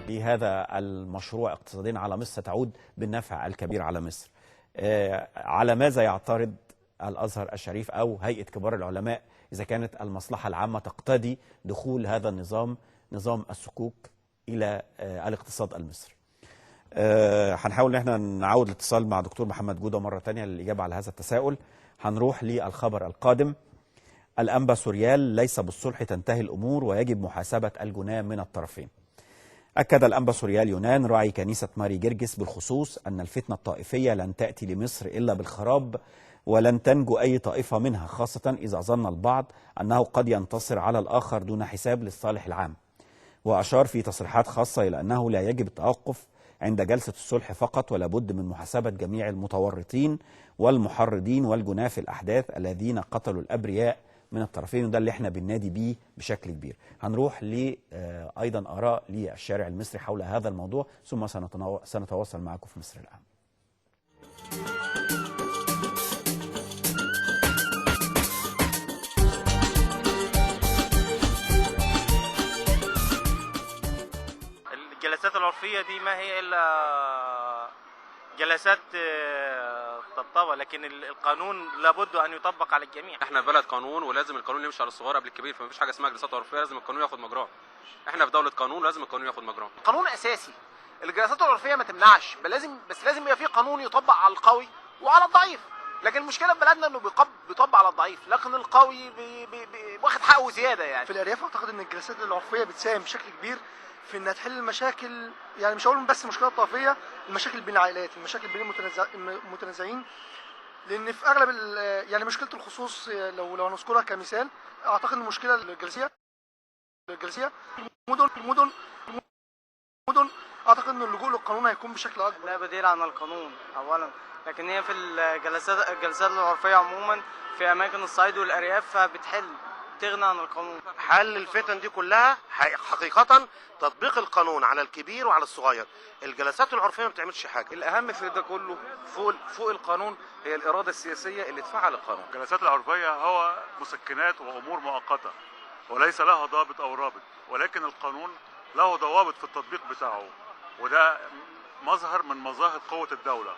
لهذا المشروع اقتصاديا على مصر ستعود بالنفع الكبير على مصر. على ماذا يعترض الأزهر الشريف أو هيئة كبار العلماء إذا كانت المصلحة العامة تقتضي دخول هذا النظام، نظام الصكوك، إلى الاقتصاد المصري؟ هنحاول ان احنا نعود الاتصال مع دكتور محمد جودة مرة تانية للإجابة على هذا التساؤل. هنروح للخبر القادم. الأنبا سوريال: ليس بالصلح تنتهي الأمور ويجب محاسبة الجناة من الطرفين. أكد الأنبا سوريال يونان راعي كنيسة ماري جرجس بالخصوص أن الفتنة الطائفية لن تأتي لمصر إلا بالخراب، ولن تنجو أي طائفة منها، خاصة إذا ظن البعض أنه قد ينتصر على الآخر دون حساب للصالح العام. وأشار في تصريحات خاصة إلى أنه لا يجب التوقف عند جلسة الصلح فقط، ولا بد من محاسبة جميع المتورطين والمحرضين والجناة في الأحداث الذين قتلوا الأبرياء من الطرفين، وده اللي احنا بننادي بيه بشكل كبير. هنروح أيضا آراء للشارع المصري حول هذا الموضوع، ثم سنتواصل معكم في مصر الآن. الجلسات العرفية دي ما هي إلا جلسات طبطبة، لكن القانون لابد أن يطبق على الجميع. احنا بلد قانون، ولازم القانون يمشي على الصغير قبل الكبير، فمفيش حاجة اسمها جلسات عرفية، لازم القانون ياخد مجراه. احنا في دولة قانون، لازم القانون ياخد مجراه. قانون أساسي. الجلسات العرفية ما تمنعش، بس لازم يبقى في قانون يطبق على القوي وعلى الضعيف. لكن المشكلة في بلدنا انه بيطبق على الضعيف، لكن القوي واخد حقه زيادة يعني. في الأرياف أعتقد إن الجلسات العرفية بتساهم بشكل كبير في انها تحل المشاكل، يعني مش هقول بس المشكلة الطائفية، المشاكل بين العائلات، المشاكل بين المتنازعين، لان في اغلب يعني مشكلة الخصوص لو هنذكرها كمثال، اعتقد المشكلة الجلسيه المدن المدن المدن اعتقد ان اللجوء للقانون هيكون بشكل اكبر. لا بديل عن القانون اولا، لكن هي في الجلسات العرفية عموما في اماكن الصعيد والارياف فبتحل، تغنى عن القانون. حل الفتن دي كلها حقيقة تطبيق القانون على الكبير وعلى الصغير. الجلسات العرفية ما بتعملش حاجة. الأهم في ده كله فوق القانون هي الإرادة السياسية اللي تفعل القانون. الجلسات العرفية هو مسكنات وأمور مؤقتة وليس لها ضابط أو رابط، ولكن القانون له ضوابط في التطبيق بتاعه، وده مظهر من مظاهر قوة الدولة.